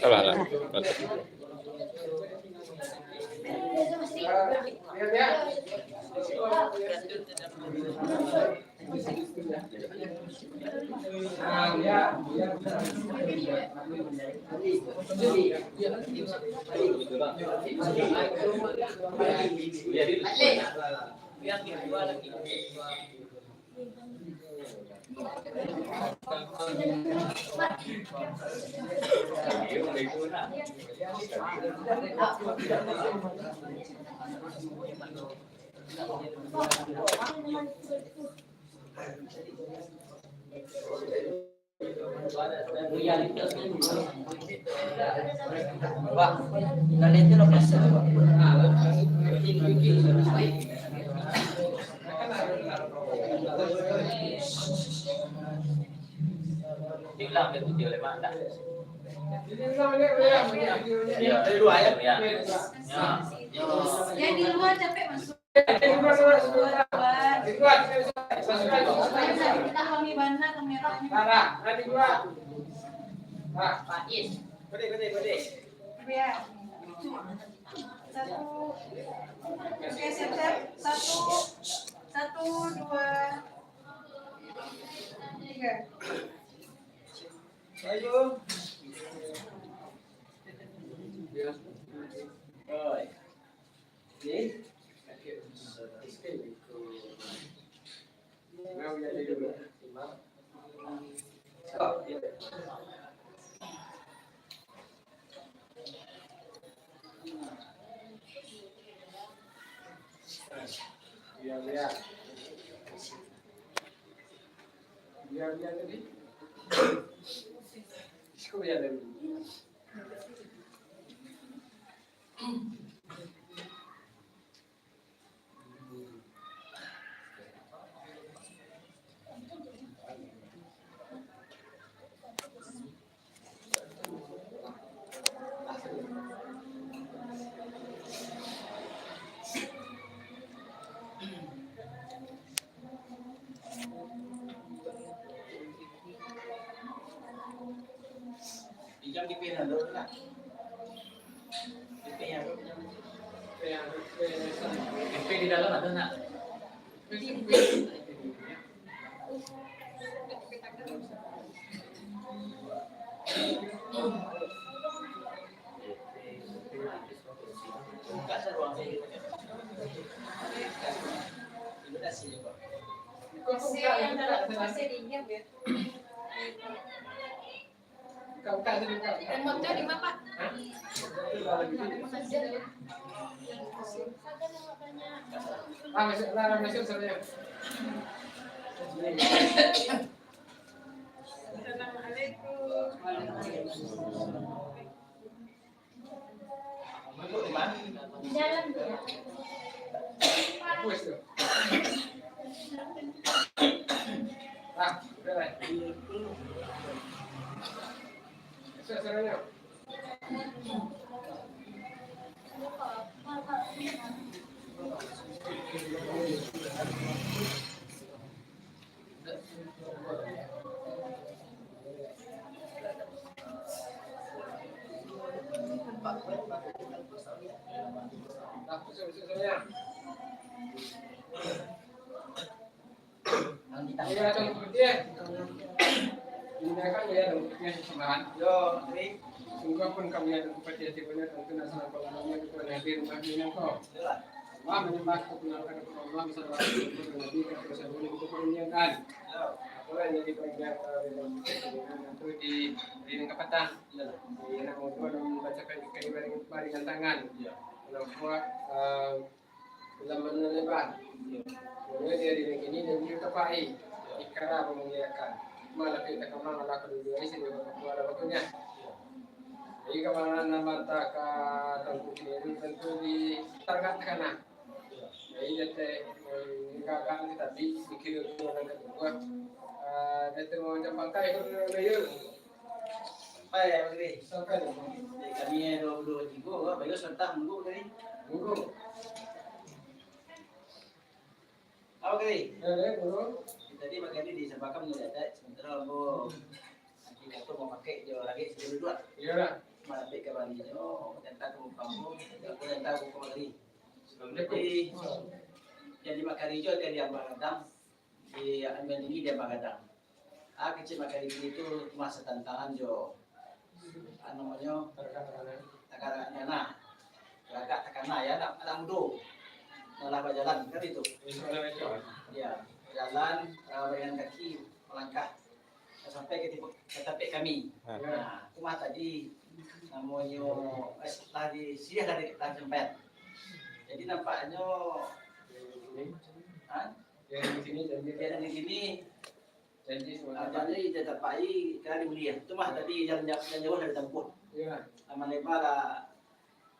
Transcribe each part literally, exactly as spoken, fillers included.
Alah, alah. Diulang dia tu, dia lemak tak? Iya, dari luar ya. Iya. Ya. Yang di luar capek masuk. Entah kami bana kameranya. Pak Is. Biar. Satu. Oke, siap-siap. Satu, satu, dua, tiga. Ayo. Oi. Ni. Iya, iya. Iya, iya tadi. Iya, iya. Pinjam di pena tu nak. Di pena tu. Di dalam ada nak. Remote-nya di mana, Pak? Ah, masuk lah, masuk saudara. Assalamualaikum. Di dalam dia. Bagus tu. Ah, udah lah. Masuk saudara. Iya, Tuan Bupati, eh. Iko kan, ya, Tuan Bupati, sumbangan. Yo, Tri. Sungguahpun kami, ya, Tuan Bupati, ati banyak, Tuan, tu nak sanang pangalaman, Tuan, hadir rumah ni, ko. Iyolah. Wah, menyembah, kita kenalkan kepada Allah, bersalawat, kepada Nabi, kepada Rasul, kita pun niatkan. Yo. Apo lah yang dipanggil, eh, dalam perjalanan tu di, di kapatan. Iyolah. Di anak muda, membacakan kaibaran, baringan tangan. Yo. Kalau kuat, eh, Dalam mana lebar? Mulai dari negini dan juga kapai. Ikara memuliakan. Malah kita kamang ala kedua-duanya sendiri berkuat waktunya. Jadi kamang nama tak ka tangku sendiri tentu di target tekanan. Jadi, dek, eh, menegakkan, tetapi mikir itu yang kedua. Ah, dek, mau macam bangkai itu, layar. Sampai, ya, Bang Giri? Sampai, ya, Bang. Jadi, kami dua puluh tiga, Bang, baru serta minggu tadi. Minggu. Oke. Ya, ya, guru. Tadi bagian ini disampaikan mengenai adat, sementara ambo nanti kata mau pakai jo lagi sebelum dua. Iyalah. Malamik ka Bali nyo, tantang kamu kamu, tantang kamu kamu tadi. Jadi, jadi makari jo tadi ambo gadang, di ambo ini dia ambo gadang. Ah, kecil makari itu masa tantangan jo, ah, namonyo, tagak takana. Tagak takana, ya, anak, anak mudo. Malah bajalan, kan itu. Ya, jalan, ah, dengan kaki, melangkah. Sampai ka tibo, ka tampek kami. Ha. Nah, tu mah tadi namonyo, eh, lah di, siah lah di, lah sampaian. Jadi nampaknyo, ha? Yang di sini, yang di sini. Ah, jadi dia tampek ai, kena dibali. Tu mah tadi jalan ja-, jalan jauah lah ditampuah. Iya. Laman leba lah,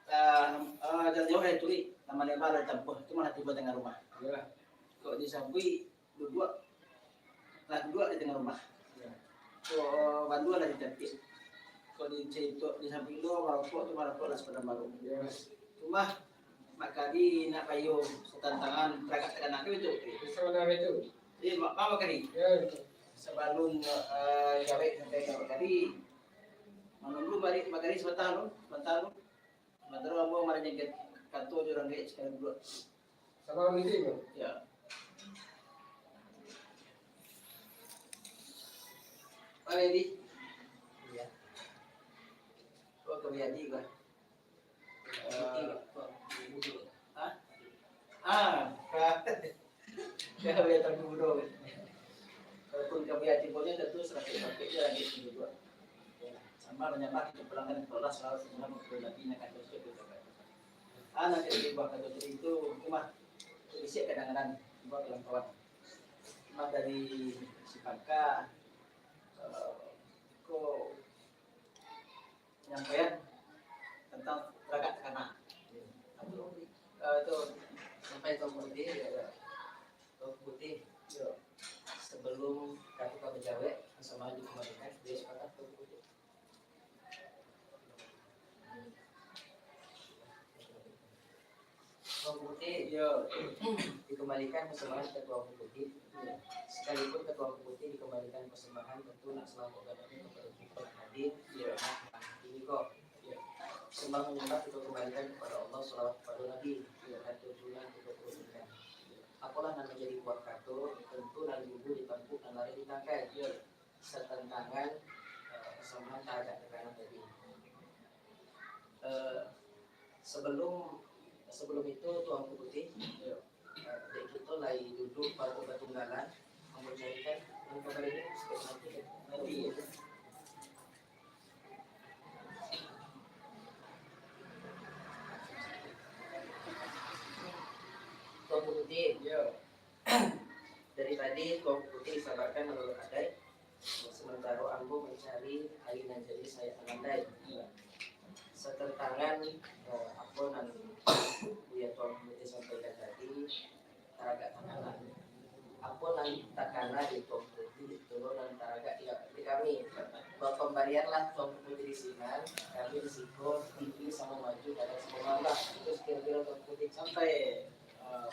ah, ah, jalan jauah lah dituruik, laman leba lah ditampuah. Tu mah lah tibo tangah rumah. Iya. Kok disabuik, duduak, lah duduak di tangah rumah. Ya. Ko, bandua lah ditampek. Ko di, di samping tu, marokok tu, marokok lah sapadang baru. Ya. Cuma, makari nak bayo satantangan tagak takana itu. Sabananyo itu. Jadi, ma-, ma makari. Ya, betul. Sabalun, eh, jawek sampai ka makari, manunggu balik makari sabanta tu, sabanta tu. Mantaro ambo maranjang kato jo urang gaek sakali dulu. Salam nanti, Bang. Ya. Pak Edi. Iya. Oh, Pak Edi, Bang. Putih, Bang. Hah? Ah, ka-, kawiatan mudo. Walaupun kawiatan mudo tentu seratus sampai je lagi mudo. Sama menyambar kita pulangkan ke Allah selalu semoga mengkabul Nabi nak kata sudah kita kata. Anak dari buah kata tadi itu cuma terisi kadang-kadang buat dalam kawan. Cuma dari si Pangka, eh, ko penyampaian tentang tagak takana. Itu, eh, itu sampai Tuanku Putih, ya, ya. Tuanku Putih, ya. Sebelum kami ka bajawek, sama dikembalikan, dia sepakat Tuanku Putih. Tuanku Putih, ya, dikembalikan persembahan ka Tuanku Putih. Sekalipun ka Tuanku Putih dikembalikan persembahan, tentu nak selamat gadang kepada kita yang hadir di rumah ini kok. Sembah menyembah kita kembalikan kepada Allah, salawat kepada Nabi, dan tujuan kita teruskan. Apolah nan manjadi buah kato, tentu nan lugu ditampuak, nan lareh ditangkai. Satantangan, eh, persembahan tagak takana tadi. Eh, sebelum, sebelum itu, Tuanku Putih, eh, dek kito lai duduak baru batunggalan, ambo carikan nan kabar ini, nanti, nanti. Tuanku Putih. Yo. Dari tadi Tuanku Putih disabarkan manurut adaik, sementaro ambo mancari aia nan jadi sayak nan landai. Satantangan, eh, apo nan Buya Tuanku Putih sampaikan tadi, tagak takana. Apo nan takana di Tuanku Putih, itu lo nan tagak di, di kami. Bapambarianlah Tuanku Putih di sinan, kami di siko, tinggi samo maju, kadang samo malah. Itu sekira-kira Tuanku Putih. Sampai, eh,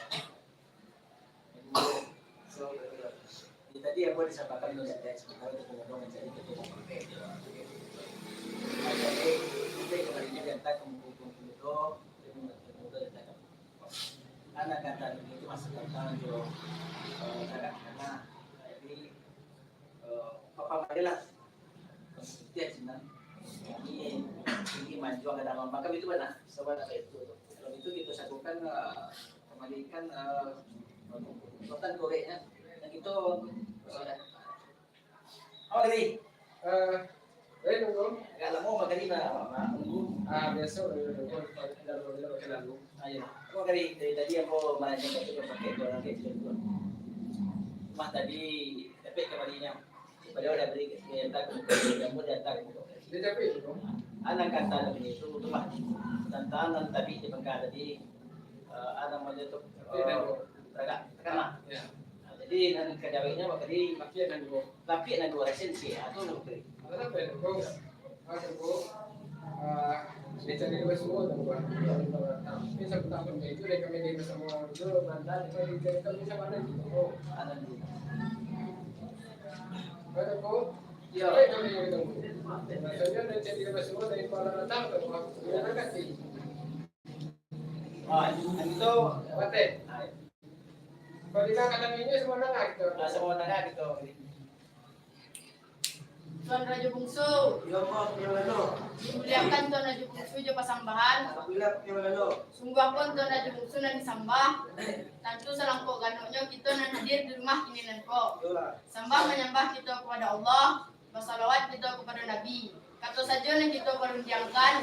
Jadi, tadi ambo disampaikan tu, ya, sementara tu komodo mancari ketua mampakai. Jadi, sampai kembalinya diantar ke muka-muka komodo, jadi muka-muka diantar ke anak kata itu masih tentang jo, eh, cara karena, jadi, eh, papa marilah. Setiap senang. Ini, ini manjuang kadang makan itu bana. Sebab apa itu? Kalau itu kita sakukan, eh, kembalikan, eh, kekuatan koreknya. Dan itu, eh, apa tadi? Eh, eh, tunggu. Agak lama makan ini, Pak. Tunggu. Ah, biasa, eh, tunggu. Tidak, tidak, tidak, tidak, tidak. Ayo. Apa tadi? Dari tadi aku merancang itu pakai dua lagi, tidak dua. Mah tadi, tapi kembalinya. Padahal dah beri, dia tak, dia tak. Dia tapi itu. Anak kata tadi itu, tu mah. Tantangan tadi di Bangka tadi, eh, anak macam tu, tapi eh, dah, teragak, terkena. Ya. Nah, jadi, nan kajawiknya, maka di, tapi nan dua, tapi nan dua resin sih, ah, tu lebih. Ada apa ya, Bos? Masuk, Bos. Ah, dia cari dua semua tu, Pak. Tapi sebab tak itu, dia kami dia bersama dulu, mantan, itu dia cari kami sama ada gitu. Oh, ada dulu. Ada kok? Ya. Ada kami yang ketemu. Maksudnya, dia cari dua semua dari Kuala Natal tu, Pak. Dia nak kasih. Ah, itu. Apa teh? Kalau dia kata minyak, semua nangah gitu. Ah, semua nangah gitu. Tuan Rajo Bungsu. Iyo, Pak, yang anu. Dimuliakan Tuan Rajo Bungsu jo pasambahan. Alhamdulillah, yang anu. Sungguahpun Tuan Rajo Bungsu nan disambah. Tantu salangkok ganoknyo kito nan hadir di rumah kini nan ko. Iyolah. Sambah manyambah kito kepada Allah, basalawat kito kepada Nabi. Kato sajo nan kito parundiangkan,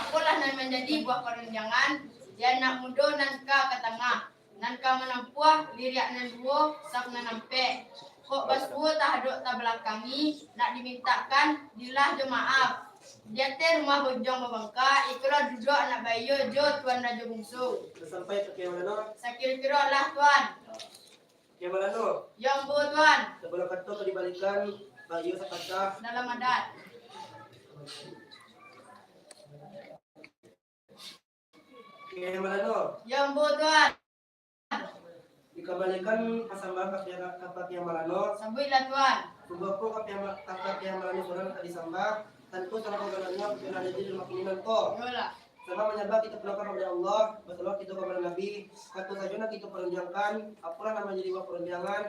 apolah nan manjadi buah parundiangan, di anak mudo nan ka ka tangah. Nan ka manampuah liriak nan duo, saf nan ampek. Kok basuo tahadok tabalakangi, nak dimintakan, dilah jo maaf. Di ateh rumah bojong babangka, ikolah duduak anak baiyo jo Tuan Rajo Bungsu. Lah sampai Pakiah Malano? Sakiro-kiro lah, Tuan. Pakiah Malano? Yo, ambo, Tuan. Sabana kato ka dibalikan, baiyo sakata. Dalam adat. Pakiah Malano. Yo, ambo, Tuan. Dikambalikan pasambahan ka Pakiah, ka Pakiah Malano. Sabuiklah, Tuan. Sungguahpun ka Pakiah Ma-, ka Pakiah Malano surang ka disambah, tantu salangkok ganoknyo kito nan hadir di rumah kini nan ko. Iyolah. Sambah manyambah kito pulang kepada Allah, basalawat kito kepada Nabi, kato sajo nan kito parundiangkan, apolah nan manjadi buah parundiangan,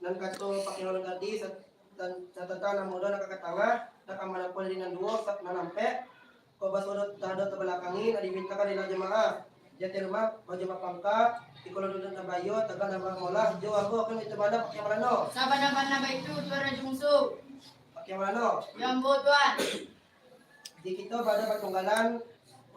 nan kato Pakiah Malano tadi, sa-, Sa-, satantang anak mudo nan ka ka tangah, nan ka manampuah liriak nan duo, saf nan ampek. Kok basuo tahadok tabalakangi, nak dimintakan dilah jo maaf. Di ateh rumah bojong babangka, ikolah duduak anak baiyo, tagah nan bamolah, jo ambo kan itu bana Pakiah Malano. Sabana-bana baitu, Tuan Rajo Bungsu. Pakiah Malano. Yo, ambo, Tuan. Di kito bada batunggalan,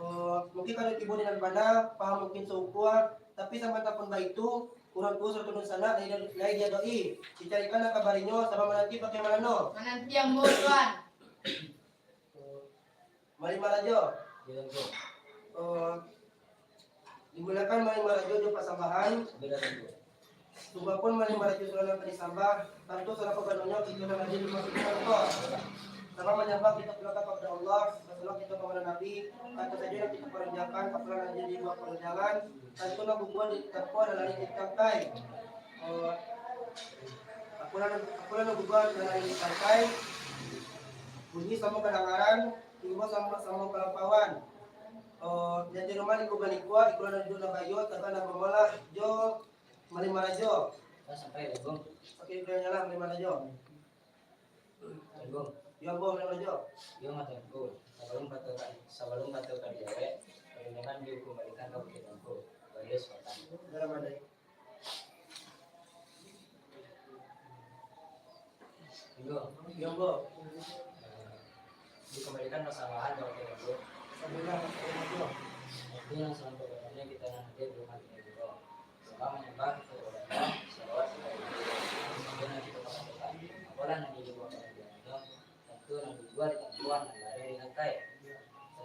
eh, mungkin kada tibo di nan bana, paham mungkin saukua, tapi samantapun baitu, urang tuo sarato dunsanak lai, lai diadoki, dicarikan nan kabarinyo, saba mananti Pakiah Malano. Mananti ambo, Tuan. Malin Marajo. Yo, Tuan. Eh, Dimulakan Malin Marajo jo pasambahan. Sungguahpun Malin Marajo surang nan ka disambah, tantu salangkok ganoknyo kito nan hadir di rumah kini nan ko. Sambah manyambah kito pulang kepada Allah, basalawat kito kepada Nabi, kato sajo nan kito parundiangkan, apolah nan jadi buah parundiangan, tantu nan guguah di tampua nan lari di tangkai. Eh, apolah nan, apolah nan guguah nan lari di tangkai, bunyi samo kadangaran, tibo samo, samo kalampauan. Eh, di ateh rumah di Kubalikua, ikolah nan duduak nan baiyo, tagah nan bamolah, jo Malin Marajo. Lah sampai, Tuanku. Oke, udah nyala Malin Marajo. Tuanku. Yo, ambo Malin Marajo. Yo, mah, Tuanku. Sabalun kato ka, sabalun kato ka dijawek, parundiangan dikambalikan ka Bukik Tuanku. Baiyo, silakan. Dalam adai. Minggu. Minggu. Eh, dikambalikan pasambahan ka Bukik Tuanku. Alhamdulillah, Bukik Tuanku. Itu nan salangkok ganoknyo kito nan hadir di rumah kini ko. Sambah manyambah kito ka Allah, salawat ka Nabi. Kemudian kito katakan, apolah nan jadi buah parundiangan, tantu nan guguah di tampua nan lari di tangkai.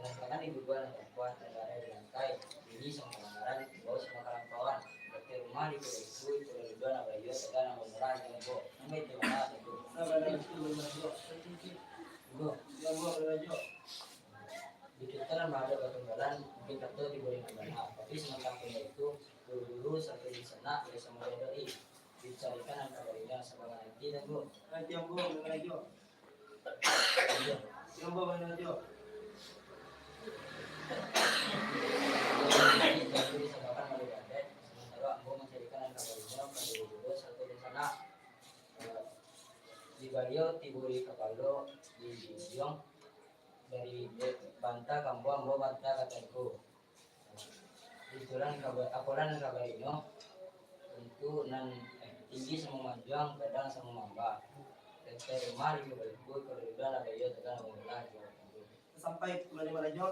Sadangkan di guguah nan tampua nan lari di tangkai, bunyi samo kadangaran, bau samo kalampauan. Di ateh rumah di Kubalikua, ikolah duduak nan baiyo, tagah nan bamolah, jo ambo. Nan baitu mah, Tuanku. Minggu. Yo, ambo Malin Marajo. Di kito nan bada batunggalan, mungkin kato tibo di nan bana, tapi samantapun baitu, guru-guru sarato dunsanak lai samo diadoki, dicarikan nan kabarinyo, saba mananti, Tuanku. Nanti ambo Malin Marajo. Iyo. Iyo, ambo Malin Marajo. Jadi, Tuanku disambahkan Malin Marajo, samantaro ambo mancarikan nan kabarinyo ka guru-guru sarato dunsanak. Eh, di baliau tibo di kapalo, di, di ujung, dari, eh, banta ka ambo, ambo banta ka Tuanku. Itulah kaba-, apolah nan kabarinyo, tantu nan, eh, tinggi samo manjuang, gadang samo mambah. Tete rumah di Kubalikua, ikolah duduak nan baiyo, tagah nan bamolah, jo ambo. Sampai Malin Marajo.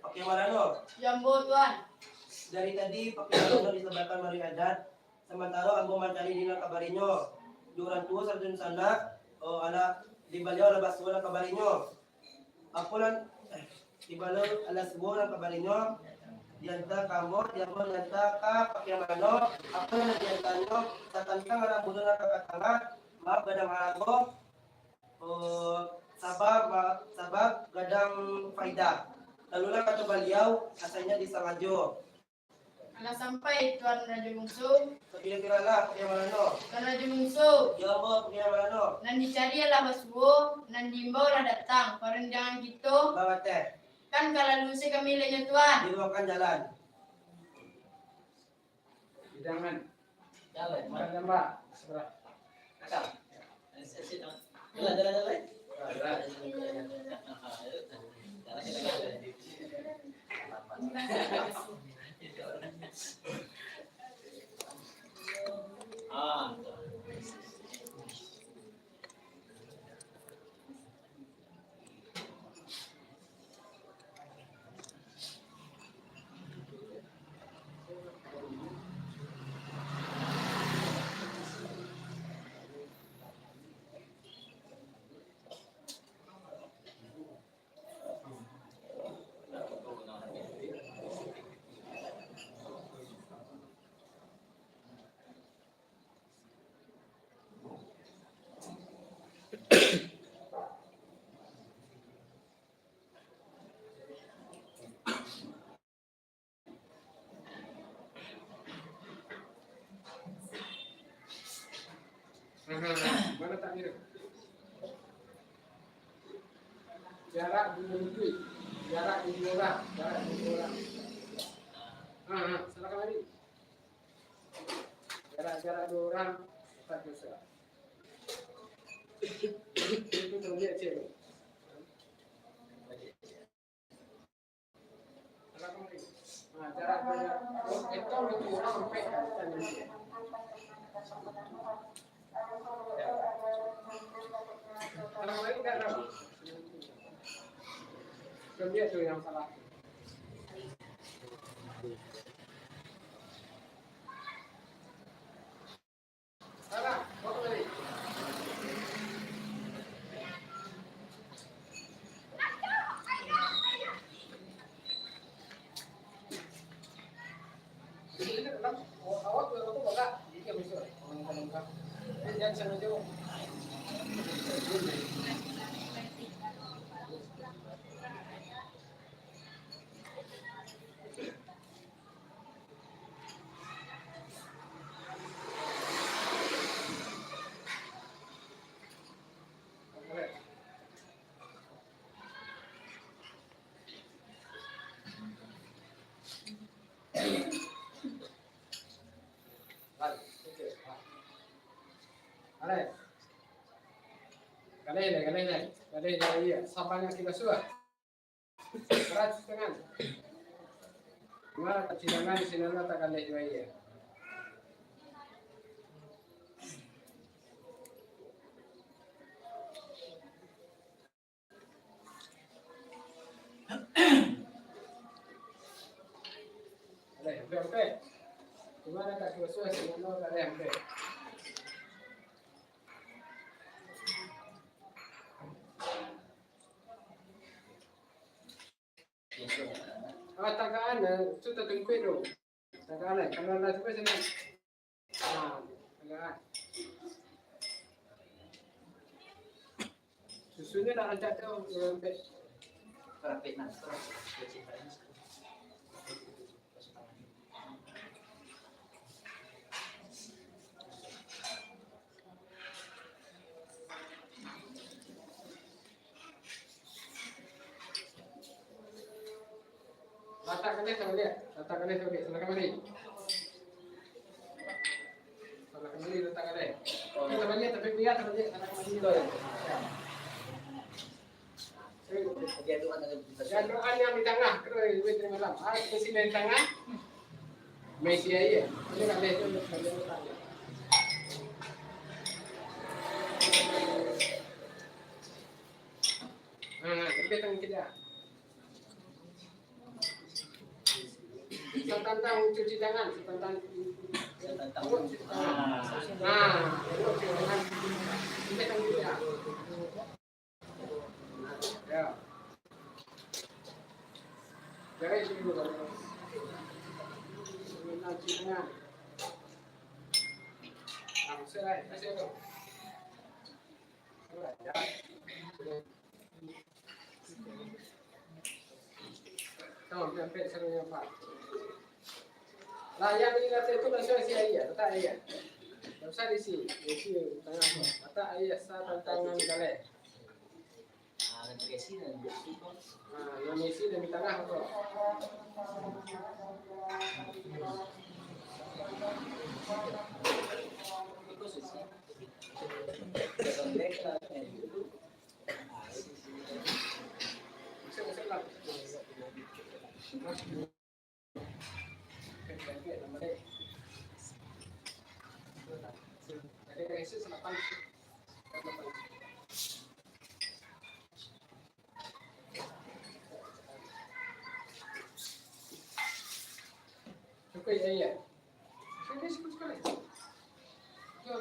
Pakiah Malano. Yo, ambo, Tuan. Dari tadi Pakiah Malano disambahkan malalui adat, samantaro ambo mancari di nan kabarinyo. Di urang tuo sarato dunsanak, oh, alah, di baliau alah basuo nan kabarinyo. Apolah, eh, di baliau alah suo nan kabarinyo, dianta ka ambo, di ambo dianta ka Pakiah Malano, apolah nan diantanyo, satantang anak mudo nan ka ka tangah, maaf gadang harago, Oh, sabab, sabab gadang faidah. Lalulah kato baliau, asainyo disangajo. Alah sampai, Tuan Rajo Bungsu. Sakiro-kirolah, Putiah Malano. Tuan Rajo Bungsu. Yo, ambo, Putiah Malano. Nan dicari alah basuo, nan diimbau lah datang. Paranjangan kito. Babateh. Kan ka lalu se kami lai nyo, Tuan. Diruangkan jalan. Hidangan. Jalan. Makan jambak. Serah. Akal. Jalan, jalan, jalan. Mana tak mirip? Jarak dua minggu. Jarak dua orang. Jarak dua orang. Ha, ha, silakan lari. Jarak-jarak dua orang, empat dosa. Itu terlihat cewek. Nah, jarak dua orang, itu orang sampai. Kalau lain tak tahu. Terlihat tu yang salah. Alai. Galeh lai, galeh lai. Galeh lai, iyo. Sabanyak tigo suah. Saratus tangan. Mah, tacilangan, sinan lah tagaleh juo, iyo. Alai, ampek, ampek. Cuma nak suah-suah, sinan lah tagaleh, ampek. Ah, tagaan, ah, tu tatungkuik tu. Tagaan, eh, kalau lah tu kan senang. Ah, tagaan. Susunnya nak rancak tu, eh, ambil. Rapik nak, rapik. Latak kaleh, salah liek. Latak kaleh, salah liek. Salah kamari. Salah kamari, latak kaleh. Salah liek, tapi biar salah liek, salah kamari. Jaduan yang di tangah, terus duit di malam. Ah, kita sini di tangah. Messi aja. Ini kan dia tu, dia tu. Ah, dia tengah kerja. Tantang cuci tangan, tantang. Tantang. Nah, cuci tangan. Dia tengah kerja. Ya. Jadi, itu dulu, kalau nak cuci tangan. Nah, selesai, selesai tu. Selesai, ya. Tamam, sampai sarunyo, Pak. Lah, yang di lantai tu langsung isi aia, letak aia. Tak usah diisi, diisi tangah tu. Letak aia satantangan galeh. Ah, nan isi dan di tangah tu. Cukup, ya, ya. Sini, sini, sini. Yo,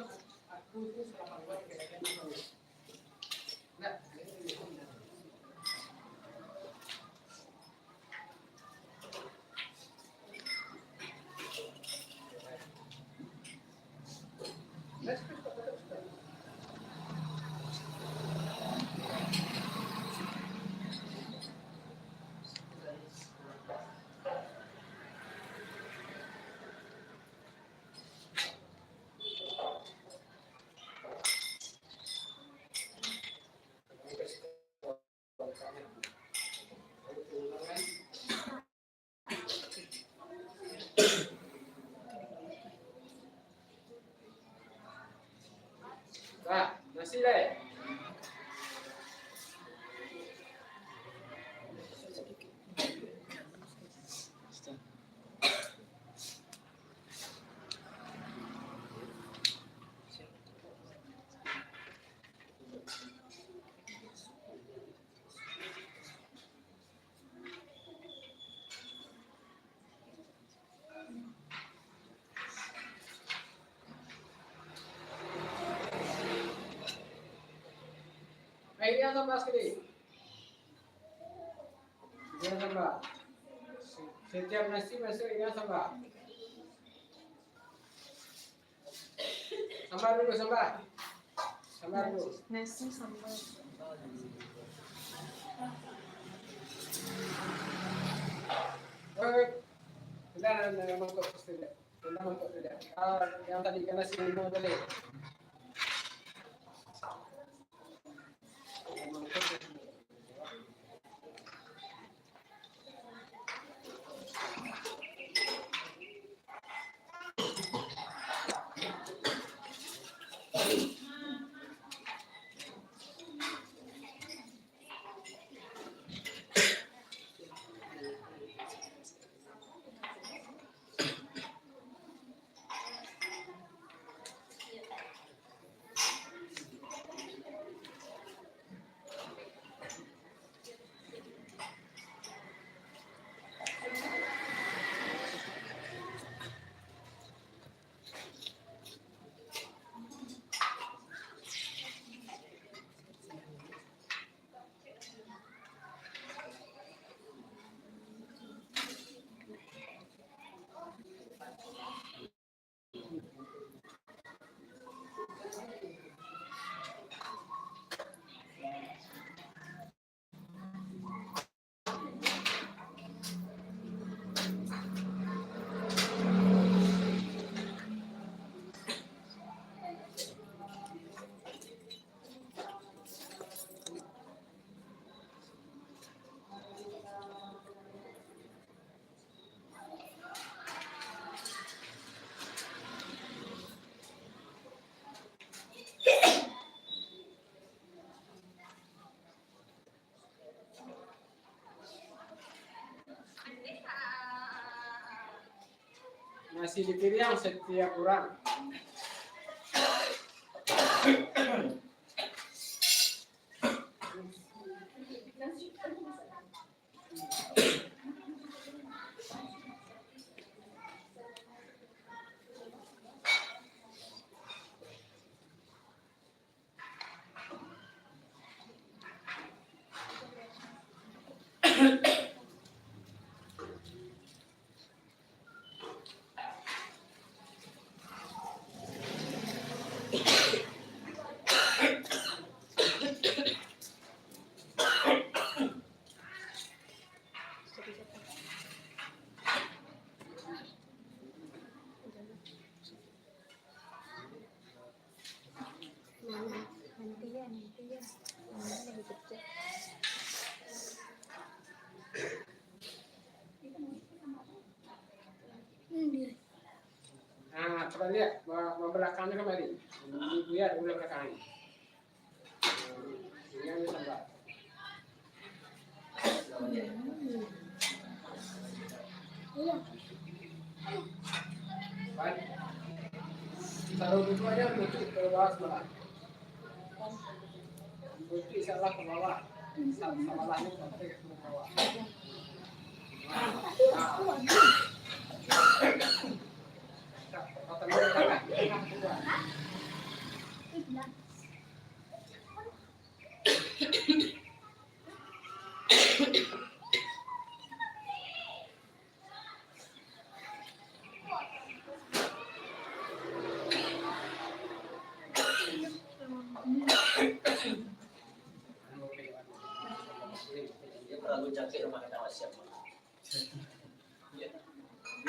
aku tu salah buat, kira-kira. Nah, nasi lai. Aia sambah sakali. Aia sambah. Satiap nasi masuak aia sambah. Sambah dulu, sambah. Sambah dulu. Nasi sambah. Eh, sudah, sudah, mangkok sudah. Sudah, mangkok sudah. Ah, yang tadi kan nasi limo tadi. Nasi di piriang satiap urang. Coba lihat, ba-, ba-, belakang ni kamari. Ini dia ada belakang ni. Ini yang tambah. Kan? Taruh dulu aja, nanti ke bawah sebelah. Nanti salah ke bawah. Sa-, salah ni sampai ke bawah. Nah. Potong dulu tangan. Tengah dulu.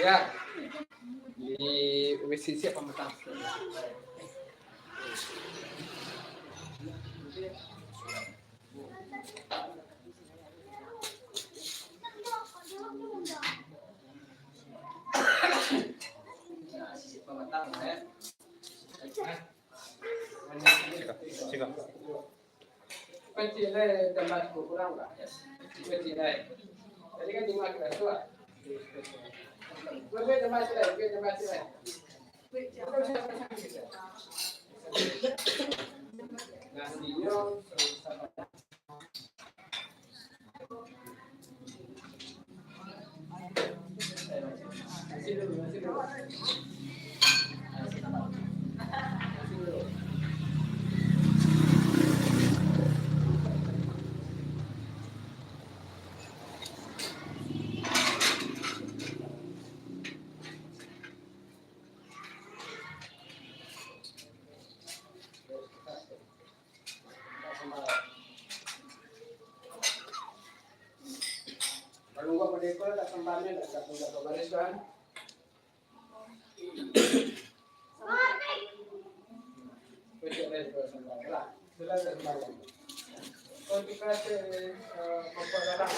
Ya, di W C C apa matang? Siap, siap. Kecil lai tambah kurang lah. Kecil lai. Tadi kan lima kilo tu lah. Lebih tambah silai, lebih tambah silai. Nasinya sama. Kalau buat model ko, tak sambal ni, tak, tak, tak baris, kan? Kalau kita, eh, eh, memperdalam,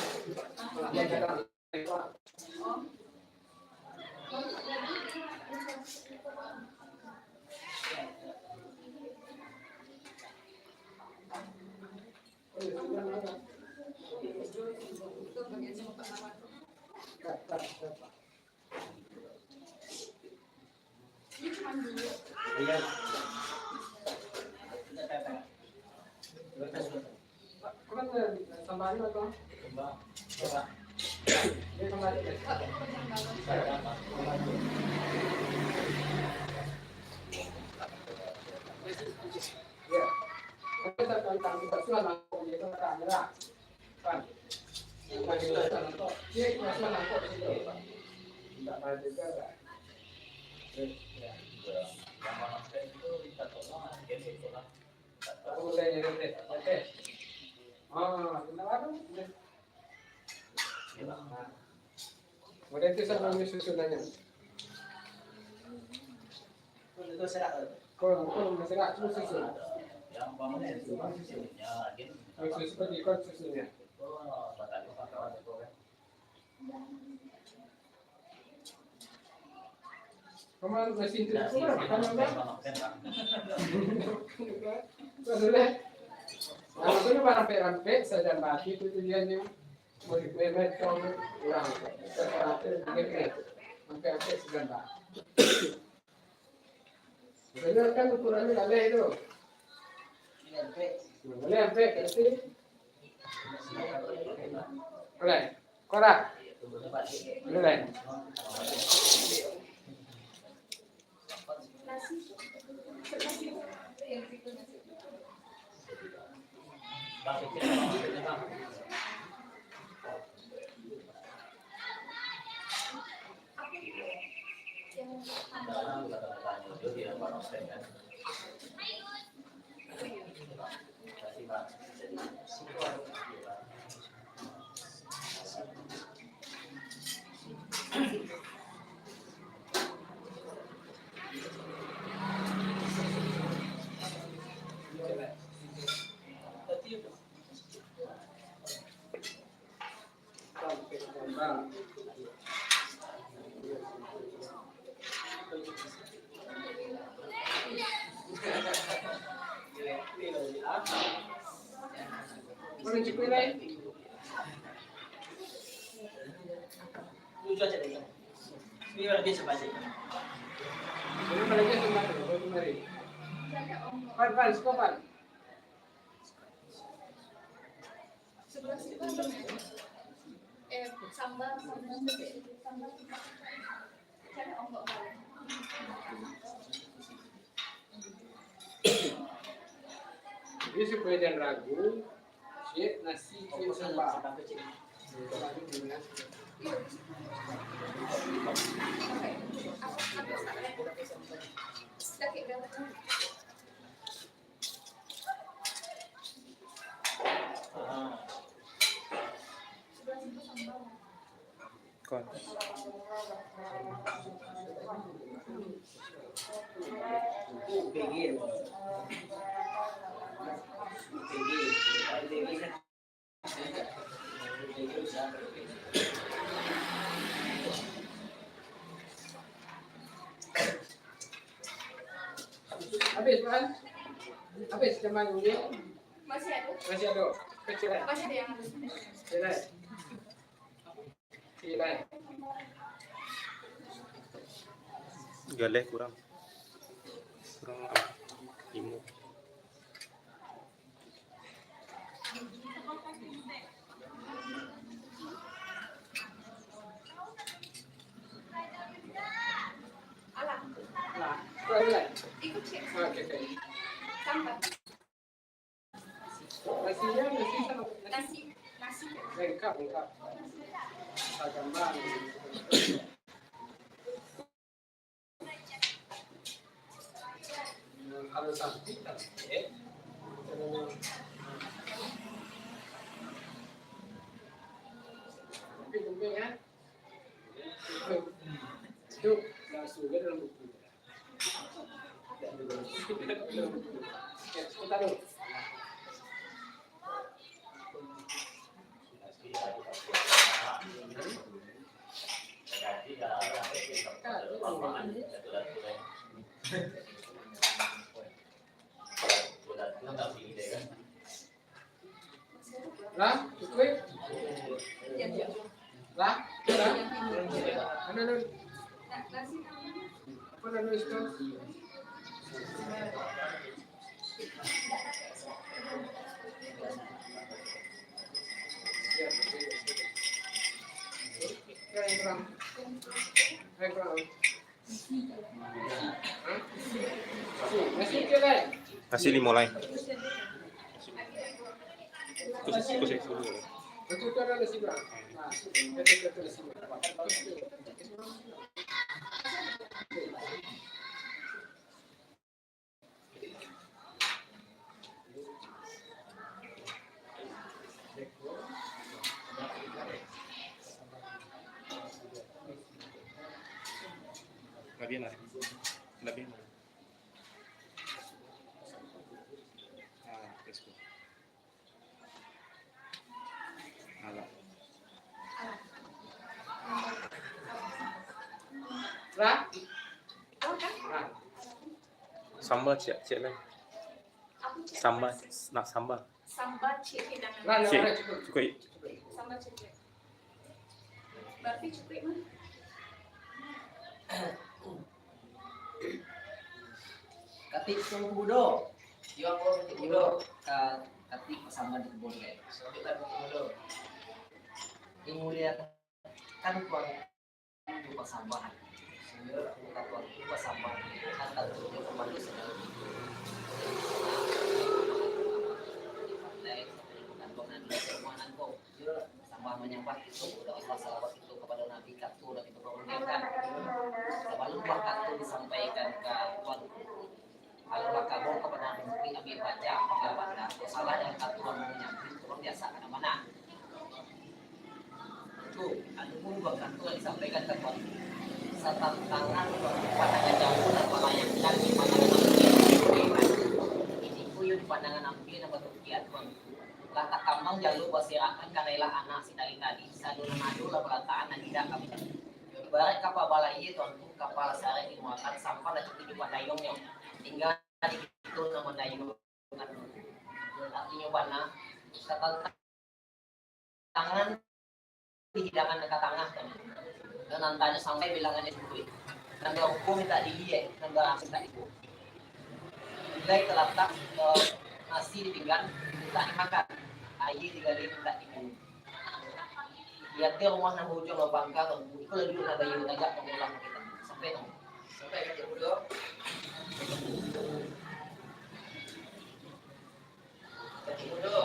Model tu sama susunannya. Kalau, kalau masalah tu susun. Susun seperti kau susunnya. Kamu masih itu, kamu apa? Sudah. Nah, itu rampek-rampek, sadang mati tu tujuannya. Mau dipemet kau ulang. Sampai-sampai sudah, Pak. Sebenarnya kan ukurannya lalai tu. Lalai sampai berarti. Lalai. Korak. Lalai. Cukuik lai. Pan, pan, siko pan. Eh, sambal, sambal, sambal. Jadi, supayo jan ragu, ciek nasi, ciek sambal. Kon. Habis, kan? Habis, teman. Masih ada? Masih ada. Kecil, kan? Masih ada yang ada. Kecil, kan? Galeh kurang. Kurang limo. Alah. Alah. Ikut cek. Oke, oke. Tambah. Nasinya, nasi sama. Nasi, nasi. Lengkap, lengkap. Sagambang. Kalau cantik, cantik. Tapi bumi, ya. Itu langsung ke dalam buku. Lah, cukuik? Lah, lah. Anu, anu. Apa anu itu? Ya, yang kurang. Yang kurang. Nasi limo lai. Kusi, kusi, kusi. Labihan lah. Labihan lah. Ah, let's go. Alah. Lah? Sambal ciek, ciek lai. Sambal, nak sambal. Sambal ciek hidangan. Lah, lah, ciek, lah, cukuik. Cukuik. Sambal ciek. Berarti cukuik, mah. Katik Tuangku Budo. Iyo, Tuangku Budo. Iyo, ka-, katik pasambahan di kebun, guys. Sampai Tuangku Budo. Dimuliakan Tuan. Itu pasambahan. Sehingga kata Tuhan itu pasambahan. Kata Tuhan itu kembali segala. Sambah manyambah itu, udah Allah salawat itu kepada Nabi, katu lagi betul kan. Sebelum waktu disampaikan ke Tuan. Kalau lah kamu kepada Nabi ambil baca, apa kabar? Kalau salah dan katu orang menyambut, orang biasa mana-mana. Tu, anu pun bukan tu yang disampaikan ke Tuan. Satantangan pandangan jauah dan melayangkan di pandangan ampia. Ini pun yang pandangan ampia dan batukian Tuan. Lah takambang jalur basirakan kanailah anak si tadi-tadi, saluran adu lah balataan dan tidak kami. Ibarat kapal balayia Tuan tu, kapal sarai dimuakan sampah lah cukup di pandayungnyo. Tinggal di situ nama dayung. Artinyo bana, satantangan tangan di hidangan ka tangah kan. Dan nan tanyo sampai bilangan itu. Nan baruko minta diliek, nan baraso minta dibuek. Gulai talatak, eh, nasi di pinggan, minta dimakan. Aia digali, minta diminum. Di ateh rumah nan baujung lobang ka, iko lah duduak nan baia tagak pamulang kita. Sampai tu. Sampai ka Katik Mudo. Katik Mudo,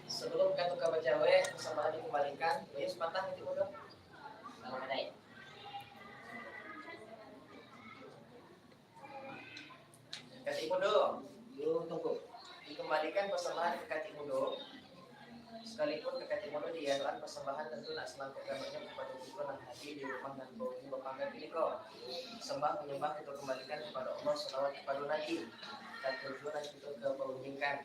sabalum kato ka bajawek, pasambahan dikambalikan, bayo sapatah Katik Mudo. Salam badai. Katik Mudo. Yo, Tuanku. Dikambalikan pasambahan ka Katik Mudo. Sakalipun ka Katik Mudo diiakan pasambahan, tantu nak salangkuik gamaknyo kapado kito nan hadir di rumah nan baujung lobang ka kiniko. Sambah manyambah kito kambalikan kapado Allah, salawat kapado Nabi. Tantu juo nan kito ka parundingkan.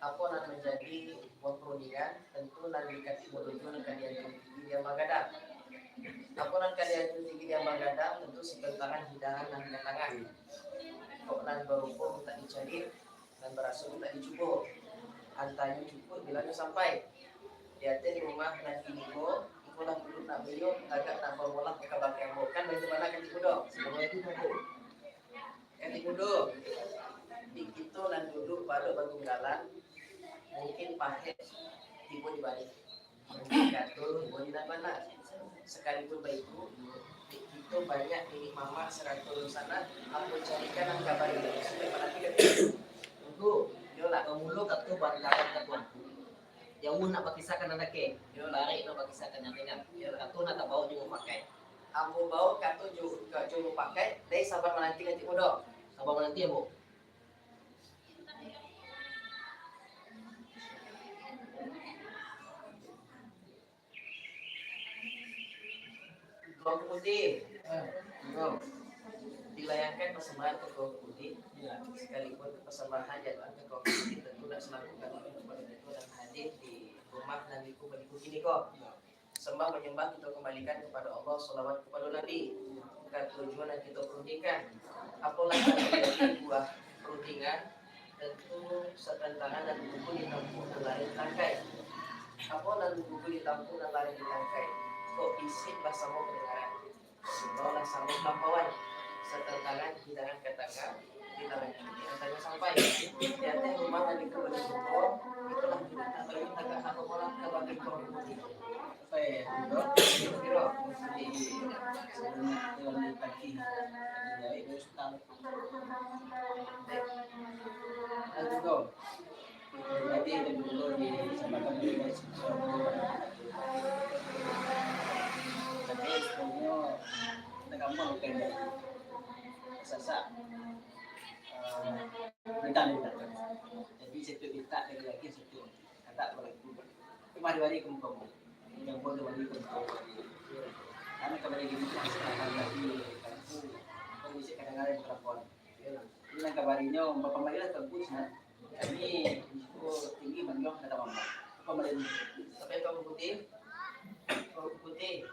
Apo nan manjadi buah parundingan, tantu nan di Katik Mudo tu nan ka dianjung tinggi diambang gadang. Apo nan ka dianjung tinggi diambang gadang, tantu satantangan hidangan nan ka tangah. Kok nan barupo mintak dicaliak, nan baraso mintak dicubo. Antanyo cukuik, bilangnyo sampai. Di ateh rumah nan kiniko, iko lah duduak nak baia, tagak nak pamulang ka bakeh ambo. Kan baitu bana Katik Mudo? Sabananyo tu, Tuanku. Katik Mudo, di kito nan duduak balok batunggalan, mungkin pahek tibo di baleh, mungkin kato tibo di nan bana. Sakalipun baitu, di kito banyak niniak mamak sarato dunsanak, ambo carikan nan ka baitu, supayo mananti Katik Mudo. Tuanku, iyolah, bamulo kato bantaran ka Tuanku. Jauah nak bakisahkan nan dakek, barek nak bakisahkan nan ringan. Kato nak tabaok jo mufakat. Ambo baok kato jo, jo mufakat, lai sabar mananti Katik Mudo. Sabar mananti, ambo. Tuanku Putih. Ah, iyo. Dilayangkan pasambahan ka Tuanku Putih. Iyo. Sakalipun pasambahan diaturkan ka Tuanku Putih, tantu nak salangkuik gamaknyo kapado kito nan hadir di rumah nan di rumah di kiniko. Iyo. Sambah manyambah kito kambalikan kapado Allah, salawat kapado Nabi. Kato juo nan kito parundingkan. Apolah nan manjadi buah parundingan, tantu satantangan nan gugur ditampuak nan lareh tangkai. Apo nan gugur ditampuak nan lareh tangkai? Kok bisuak lah samo kadangaran, simbau lah samo kalampauan. Satantangan hidangan ka tangah, hidangan cukuik antanyo sampai. Di ateh rumah nan di rumah di buko, iko lah duduak nan baia tagak nak pamulang ka bakeh ambo. Sampai, Bro. Bro. Di, sebelum kita lagi pagi, dari Ustaz. Jadi, dari dulu disampaikan oleh Samuel. Tapi sebenarnya kita gampang bukan dari sasak, eh, rendah dari belakang. Jadi, satu mintak dari lagi satu. Kata berlaku. Cuma dua hari kamu kamu. Yang pun dua hari kamu kamu. Karena kembali gini, sekarang lagi kamu, kamu bisa kadang-kadang telepon. Ini nan kabarinyo, bapamarilah Tuanku sinan. Kami risiko tinggi manjuang ka Tamamba. Pamarian. Sampai Tuanku Putih. Tuanku Putih.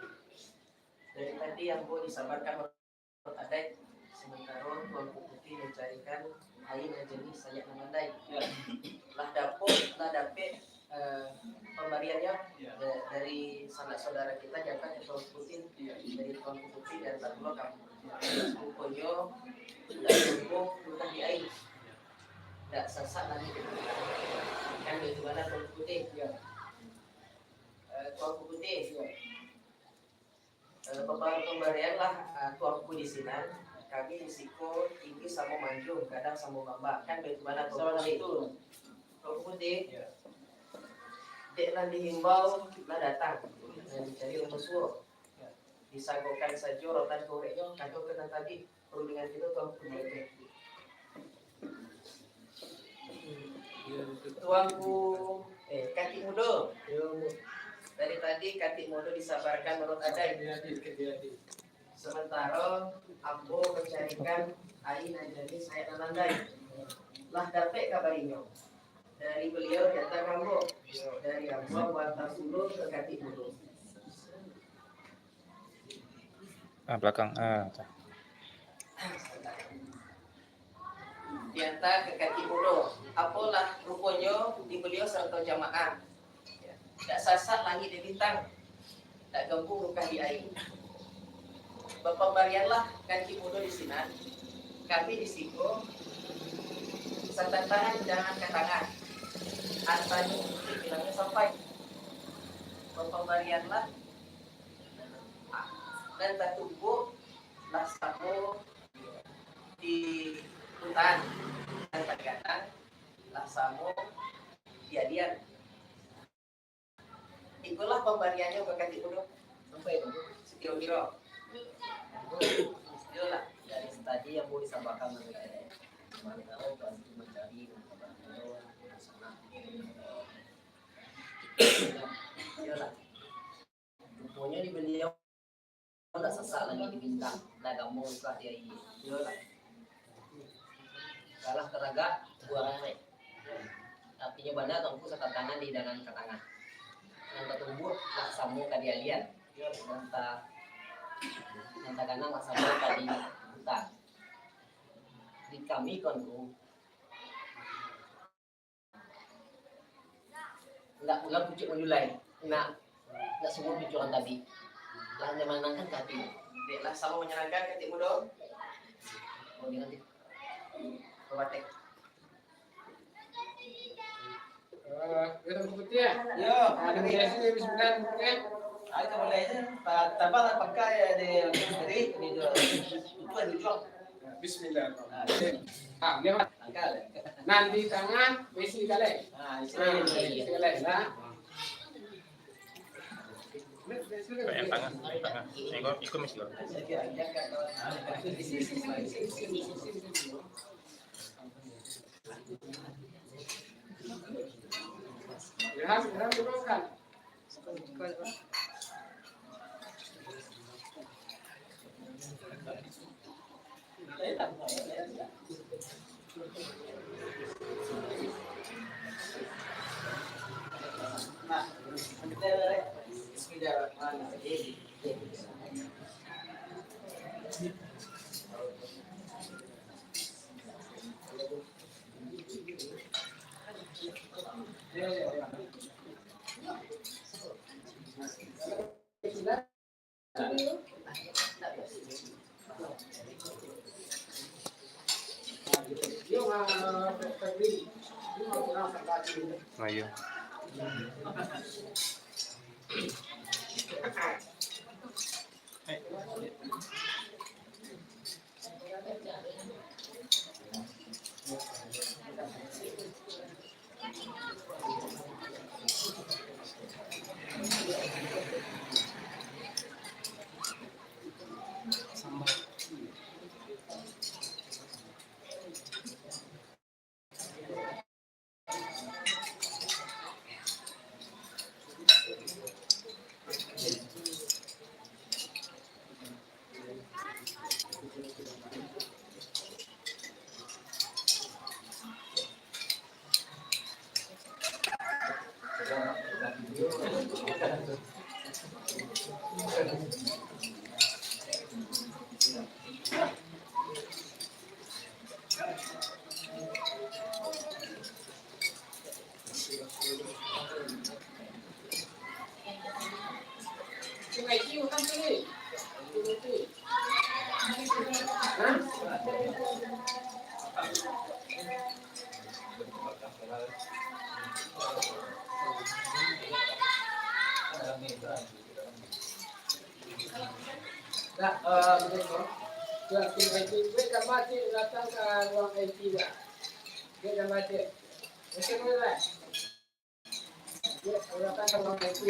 Dari tadi ambo disabarkan menurut adaik, sementaro Tuanku Putih mancarikan aia nan janiah, sayak nan landai. Yo. Lah dapek, lah dapek eh, pambariannyo, yo, da-, dari sanak saudara kita diantar ka Tuanku Putih, yo, dari Tuanku Putih diantar pulo ka ambo. Ruponyo, sudah tumbuah, sudah di aia. Dak sasak lagi. Kan baitu bana Tuanku Putih. Yo. Eh, Tuanku Putih. Yo. Eh, pambarian lah, eh, Tuanku di sinan, kami risiko tinggi samo manjuang, kadang samo mamba. Kan baitu bana Tuanku Putih. Tuanku Putih. Yo. Dek nan dihimbau, lah datang. Nan dicari lah basuo. Yo. Disagokan sajo rotan koreknyo, kato ka nan tadi. Parundingan kito Tuanku Putih. Tuanku, eh, Katik Mudo. Yo, Ambo. Dari tadi Katik Mudo disabarkan menurut adaik. Sementaro ambo mancarikan aia nan janiah, sayak nan landai. Lah dapek kabarinyo. Dari baliau diantar ka ambo. Dari ambo, ambo antar pulo ka Katik Mudo. Ah, balakang. Ah, diantar ka Katik Mudo. Apolah ruponyo di baliau sarato jamaah. Dak sasak langik di bintang, dak gambung rukah di aia. Bapambarianlah kanti mudo di sinan, kami di siko, satantangan jangan ka tangan, antanyo bilangnyo sampai. Bapambarianlah nan tatumbuak lah samo di hutan, nan taganang lah samo di adian. Ikolah pambariannyo ka kanti mudo. Sampai tu. Sakiro-kiro. Iyolah. Dari tadi yang mau disampaikan dari tadi. Kemarin tahu bantu mencari dan kabar-kabar di sana. Iyolah. Ruponyo di baliau ndak sasak langik di bintang, ndak gambung rukah di aia. Iyolah. Kalah taragak buah rarek. Artinyo bana Tuangku satantangan di hidangan ka tangan. Nan tatumbuak lah samo ka di adian. Nan ta-, nan taganang lah samo ka di hutan. Di kami, Tuangku, ndak pulang pucuak manjulai. Nak, nak sungguah pikiran tadi. Lah, nyo manangkan ka ati. Dek lah, samo manyanangkan ka ati mudo. Oh, dia nanti. Babatek. Eh, yo, Tuangku Putih, yo? Yo, ah, ado biaso, bismillah, Tuangku Putih. Ah, itu mulai aja. Ta-, tambah lah pakai ya, di, di, di, di, di, di, di, di, di, di, Bismillahirrahmanirrahim. Ah, ni, Mat. Nan di tangah, bisi kalai. Ah, isi kalai. Ah, bisi kalai, nah. Yang tangah, yang tangah. Ikut, ikut mesti ikut. Ilham, Ilham, turunkan. Ayo. Nah, eh, begitu. Sudah, tim I T. Weh, tambah, tim datang ka ruang I T dah. Weh, tambah, tim. Oke, boleh lah. Weh, datang ka ruang I T.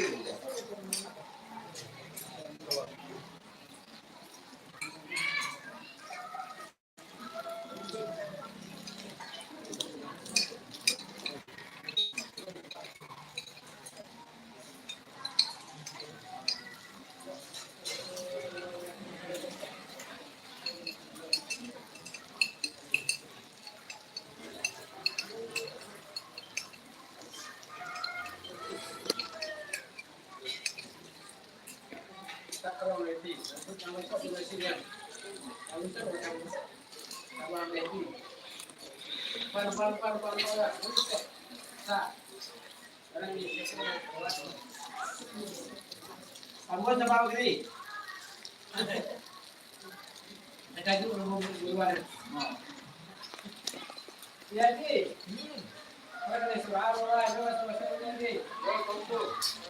Sambung sama Giri. Terkajut rombongan di luar. Nah. Ya, Ji. Hmm. Orang dari Surabaya, orang sama-sama, Ji. Ya, tentu.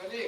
Ready.